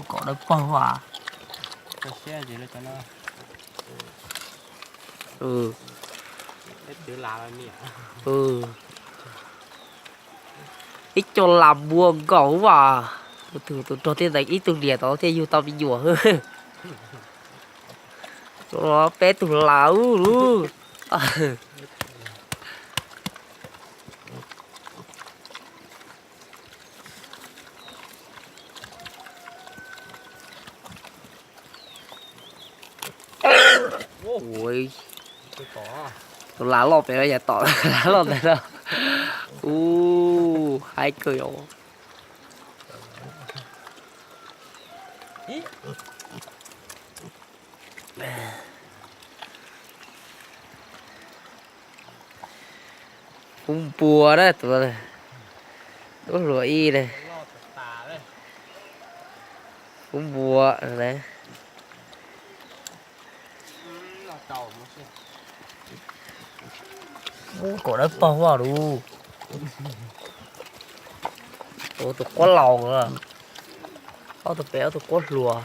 Kom dawb paug as. Ib co las npua nkaus as. Tus rog thiaj ntes ib tug niam tod thiaj yug tau me nyuam. Peb tug las ub. Tus las loj pem no yog tom las loj ntawd no. Ub, haib kawg os. Kub npua na, tus, tus hluas ib na. Kub npua na. Ub, kom dawb paug lawm. Tus quab laus, ob tug pem ob tug quab hluas.